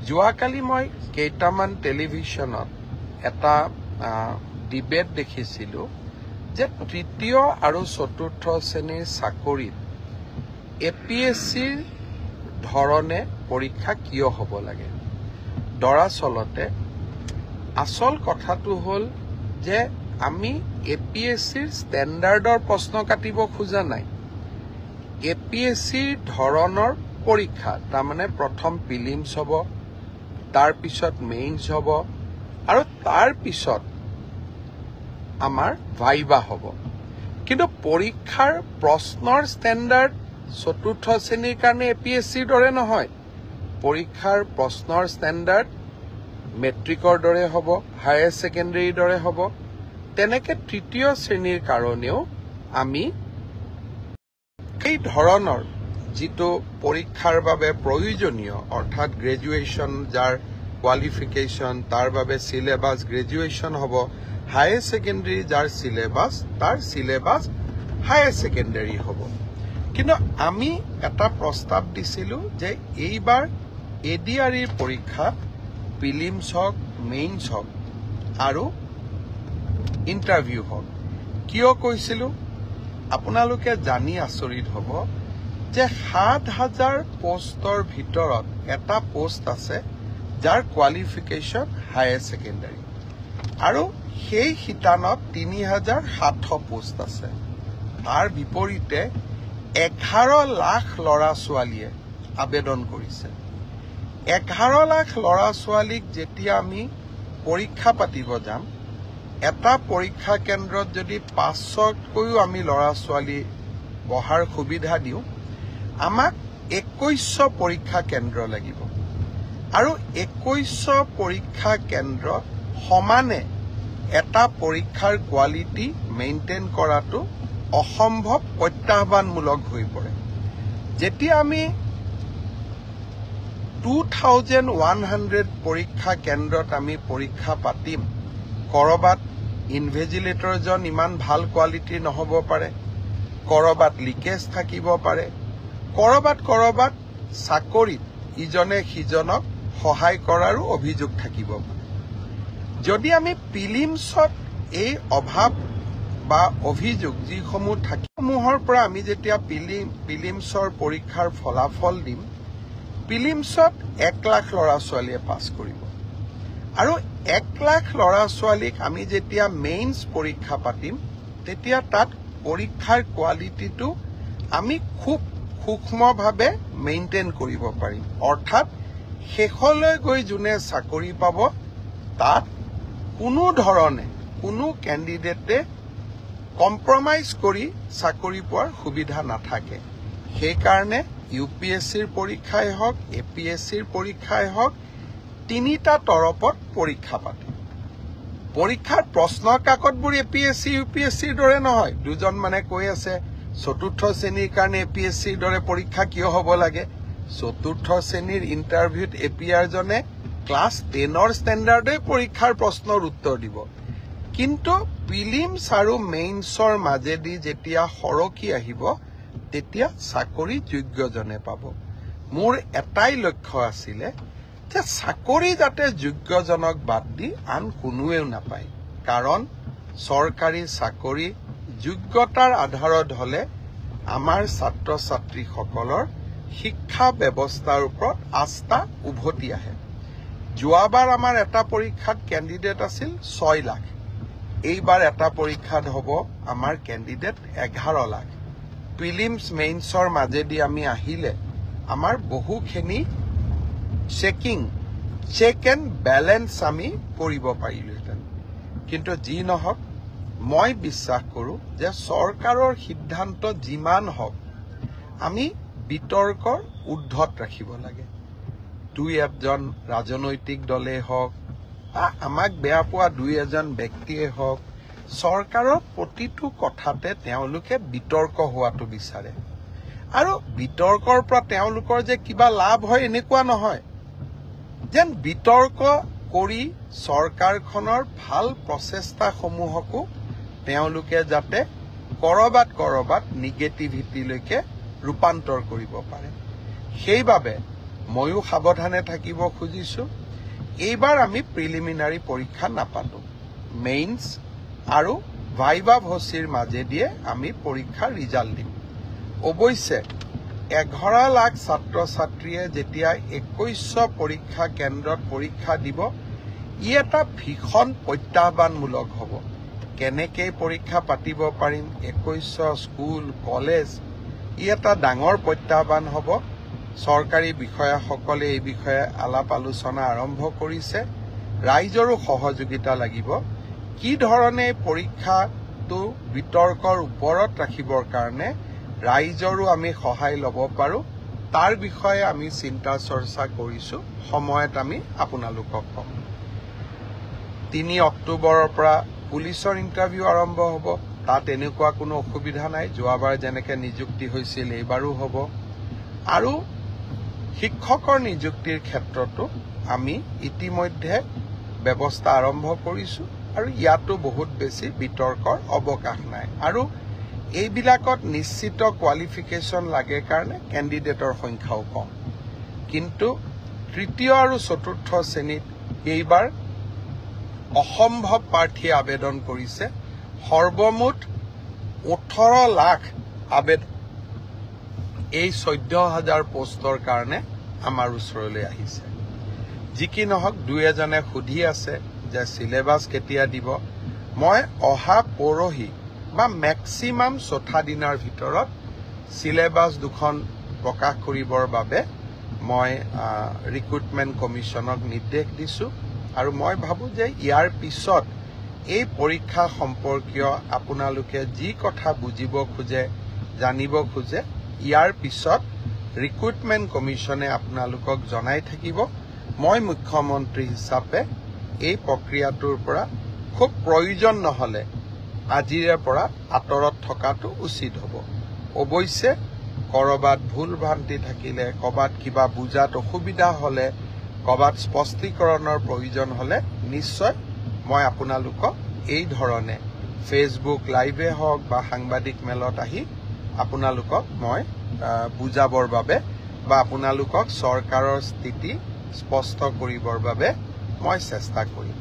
যোৱাকালি মই কেইটামান টেলিভিশ্যনত এটা ডিবেট দেখিছিলোঁ যে তৃতীয় আৰু চতুৰ্থ শ্ৰেণীৰ চাকৰিত এপিএছচিৰ ধৰণে পৰীক্ষা কিয় হ'ব লাগে। দৰাচলতে আচল কথাটো হ'ল যে আমি এপিএছচিৰ ষ্টেণ্ডাৰ্ডৰ প্ৰশ্ন কাটিব খোজা নাই। এপিএছচিৰ ধৰণৰ পৰীক্ষা, তাৰমানে প্ৰথম প্ৰিলিমছ হ'ব, তাৰপিছত মেইনছ হ'ব আৰু তাৰপিছত আমাৰ ভাইবা হ'ব। কিন্তু পৰীক্ষাৰ প্ৰশ্নৰ ষ্টেণ্ডাৰ্ড চতুৰ্থ শ্ৰেণীৰ কাৰণে এপিএছচিৰ দৰে নহয়। পৰীক্ষাৰ প্ৰশ্নৰ ষ্টেণ্ডাৰ্ড মেট্ৰিকৰ দৰে হ'ব, হায়াৰ ছেকেণ্ডেৰীৰ দৰে হ'ব। তেনেকে তৃতীয় শ্ৰেণীৰ কাৰণেও আমি সেই ধৰণৰ যিটো পৰীক্ষাৰ বাবে প্ৰয়োজনীয়, অৰ্থাৎ গ্ৰেজুৱেশ্যন যাৰ কোৱালিফিকেশ্যন তাৰ বাবে চিলেবাছ গ্ৰেজুৱেশ্যন হ'ব, হায়াৰ ছেকেণ্ডেৰী যাৰ চিলেবাছ তাৰ চিলেবাছ হায়াৰ ছেকেণ্ডেৰী হ'ব। কিন্তু আমি এটা প্ৰস্তাৱ দিছিলোঁ যে এইবাৰ এডিআৰইৰ পৰীক্ষা প্ৰিলিমছ হওক, মেইনছ হওক আৰু ইণ্টাৰভিউ হওক। কিয় কৈছিলোঁ? আপোনালোকে জানি আচৰিত হ'ব যে 7000 পোষ্টৰ ভিতৰত এটা পোষ্ট আছে যাৰ কোৱালিফিকেশ্যন হায়াৰ ছেকেণ্ডাৰী আৰু সেই শিতানত 3700 পোষ্ট আছে। তাৰ বিপৰীতে 11 লাখ ল'ৰা ছোৱালীয়ে আবেদন কৰিছে। 11 লাখ ল'ৰা ছোৱালীক যেতিয়া আমি পৰীক্ষা পাতিব যাম, এটা পৰীক্ষা কেন্দ্ৰত যদি 500তকৈও আমি ল'ৰা ছোৱালী বহাৰ সুবিধা দিওঁ, আমাক 2100 পৰীক্ষা কেন্দ্ৰ লাগিব আৰু 2100 পৰীক্ষা কেন্দ্ৰত সমানে এটা পৰীক্ষাৰ কোৱালিটি মেইনটেইন কৰাটো অসম্ভৱ প্ৰত্যাহ্বানমূলক হৈ পৰে। যেতিয়া আমি 2100 পৰীক্ষা কেন্দ্ৰত আমি পৰীক্ষা পাতিম, কৰবাত ইনভেজিলেটৰজন ইমান ভাল কোৱালিটিৰ নহ'ব পাৰে, কৰবাত লিকেজ থাকিব পাৰে, কৰবাত কৰবাত চাকৰিত ইজনে সিজনক সহায় কৰাৰো অভিযোগ থাকিব পাৰে। যদি আমি প্ৰিলিমছত এই অভাৱ বা অভিযোগ যিসমূহ থাকে সমূহৰ পৰা আমি যেতিয়া প্ৰিলিমছৰ পৰীক্ষাৰ ফলাফল দিম, প্ৰিলিমছত 1 লাখ ল'ৰা ছোৱালীয়ে পাছ কৰিব আৰু 1 লাখ ল'ৰা ছোৱালীক আমি যেতিয়া মেইনছ পৰীক্ষা পাতিম, তেতিয়া তাত পৰীক্ষাৰ কোৱালিটিটো আমি খুব সূক্ষ্মভাৱে মেইনটেইন কৰিব পাৰিম। অৰ্থাৎ শেষলৈ গৈ যোনে চাকৰি পাব তাত কোনো ধৰণে কোনো কেণ্ডিডেটে কম্প্ৰমাইজ কৰি চাকৰি পোৱাৰ সুবিধা নাথাকে। সেইকাৰণে ইউপিএছচিৰ পৰীক্ষাই হওক, এপিএছচিৰ পৰীক্ষাই হওক, তিনিটা তৰপত পৰীক্ষা পাতে। পৰীক্ষাৰ প্ৰশ্ন কাকতবোৰ এপিএছচি ইউপিএছচিৰ দৰে নহয়। দুজন মানে কৈ আছে চতুৰ্থ শ্ৰেণীৰ কাৰণে এপিএছচিৰ দৰে পৰীক্ষা কিয় হ'ব লাগে। চতুৰ্থ শ্ৰেণীৰ ইণ্টাৰভিউত এপিআৰজনে ক্লাছ 10ৰ ষ্টেণ্ডাৰ্ডে পৰীক্ষাৰ প্ৰশ্নৰ উত্তৰ দিব। কিন্তু প্ৰিলিমছ আৰু মেইনছৰ মাজেদি যেতিয়া সৰকি আহিব, তেতিয়া চাকৰি যোগ্যজনে পাব। মোৰ এটাই লক্ষ্য আছিলে যে চাকৰি যাতে যোগ্যজনক বাদ দি আন কোনোৱেও নাপায়। কাৰণ চৰকাৰী চাকৰি যোগ্যতাৰ আধাৰত হ'লে আমাৰ ছাত্ৰ ছাত্ৰীসকলৰ শিক্ষা ব্যৱস্থাৰ ওপৰত আস্থা উভতি আহে। যোৱাবাৰ আমাৰ এটা পৰীক্ষাত কেণ্ডিডেট আছিল 6 লাখ, এইবাৰ এটা পৰীক্ষাত হ'ব আমাৰ কেণ্ডিডেট 11 লাখ। প্ৰিলিমছ মেইনছৰ মাজেদি আমি আহিলে আমাৰ বহুখিনি চেক এণ্ড বেলেঞ্চ আমি কৰিব পাৰিলোহেঁতেন। কিন্তু যি নহওক, মই বিশ্বাস কৰোঁ যে চৰকাৰৰ সিদ্ধান্ত যিমান হওক আমি বিতৰ্কৰ ঊৰ্ধত ৰাখিব লাগে। দুই এজন ৰাজনৈতিক দলেই হওক বা আমাক বেয়া পোৱা দুই এজন ব্যক্তিয়ে হওক, চৰকাৰৰ প্ৰতিটো কথাতে তেওঁলোকে বিতৰ্ক হোৱাটো বিচাৰে। আৰু বিতৰ্কৰ পৰা তেওঁলোকৰ যে কিবা লাভ হয় এনেকুৱা নহয়, যেন বিতৰ্ক কৰি চৰকাৰখনৰ ভাল প্ৰচেষ্টাসমূহকো তেওঁলোকে যাতে কৰবাত কৰবাত নিগেটিভিটিলৈকে ৰূপান্তৰ কৰিব পাৰে। সেইবাবে ময়ো সাৱধানে থাকিব খুজিছোঁ। এইবাৰ আমি প্ৰিলিমিনাৰী পৰীক্ষা নাপাতোঁ। মেইনছ আৰু ভাইভা ভচিৰ মাজেদিয়ে আমি পৰীক্ষাৰ ৰিজাল্ট দিম। অৱশ্যে 11 লাখ ছাত্ৰ ছাত্ৰীয়ে যেতিয়া 2100 পৰীক্ষা কেন্দ্ৰত পৰীক্ষা দিব, ই এটা ভীষণ প্ৰত্যাহ্বানমূলক হ'ব। কেনেকৈ পৰীক্ষা পাতিব পাৰিম 2100 স্কুল কলেজ, ই এটা ডাঙৰ প্ৰত্যাহ্বান হ'ব। চৰকাৰী বিষয়াসকলে এই বিষয়ে আলাপ আলোচনা আৰম্ভ কৰিছে। ৰাইজৰো সহযোগিতা লাগিব। কি ধৰণে পৰীক্ষাটো বিতৰ্কৰ ওপৰত ৰাখিবৰ কাৰণে ৰাইজৰো আমি সহায় ল'ব পাৰোঁ, তাৰ বিষয়ে আমি চিন্তা চৰ্চা কৰিছোঁ। সময়ত আমি আপোনালোকক ক'ম। 3 অক্টোবৰৰ পৰা পুলিচৰ ইণ্টাৰভিউ আৰম্ভ হ'ব। তাত এনেকুৱা কোনো অসুবিধা নাই। যোৱাবাৰ যেনেকৈ নিযুক্তি হৈছিল, এইবাৰো হ'ব। আৰু শিক্ষকৰ নিযুক্তিৰ ক্ষেত্ৰতো আমি ইতিমধ্যে ব্যৱস্থা আৰম্ভ কৰিছোঁ আৰু ইয়াতো বহুত বেছি বিতৰ্কৰ অৱকাশ নাই। আৰু এইবিলাকত নিশ্চিত কোৱালিফিকেশ্যন লাগে কাৰণে কেণ্ডিডেটৰ সংখ্যাও কম। কিন্তু তৃতীয় আৰু চতুৰ্থ শ্ৰেণীত এইবাৰ অসম্ভৱ প্ৰাৰ্থীয়ে আবেদন কৰিছে। সৰ্বমুঠ 18 লাখ আবেদন এই 14,000 পোষ্টৰ কাৰণে আমাৰ ওচৰলৈ আহিছে। যি কি নহওক, দুই এজনে সুধি আছে যে চিলেবাছ কেতিয়া দিব। মই অহা পৰহি বা মেক্সিমাম চৌথা দিনাৰ ভিতৰত চিলেবাছ দুখন প্ৰকাশ কৰিবৰ বাবে মই ৰিক্ৰুটমেণ্ট কমিশ্যনক নিৰ্দেশ দিছোঁ। আৰু মই ভাবোঁ যে ইয়াৰ পিছত এই পৰীক্ষা সম্পৰ্কীয় আপোনালোকে যি কথা বুজিব খোজে, জানিব খোজে, ইয়াৰ পিছত ৰিক্ৰুটমেণ্ট কমিশ্যনে আপোনালোকক জনাই থাকিব। মই মুখ্যমন্ত্ৰী হিচাপে এই প্ৰক্ৰিয়াটোৰ পৰা খুব প্ৰয়োজন নহ'লে আজিৰে পৰা আঁতৰত থকাটো উচিত হ'ব। অৱশ্যে ক'ৰবাত ভুল ভ্ৰান্তি থাকিলে, ক'ৰবাত কিবা বুজাত অসুবিধা হ'লে, ক'ৰবাত স্পষ্টীকৰণৰ প্ৰয়োজন হ'লে নিশ্চয় মই আপোনালোকক এই ধৰণে ফেচবুক লাইভে হওক বা সাংবাদিক মেলত আহি আপোনালোকক মই বুজাবৰ বাবে বা আপোনালোকক চৰকাৰৰ স্থিতি স্পষ্ট কৰিবৰ বাবে মই চেষ্টা কৰিম।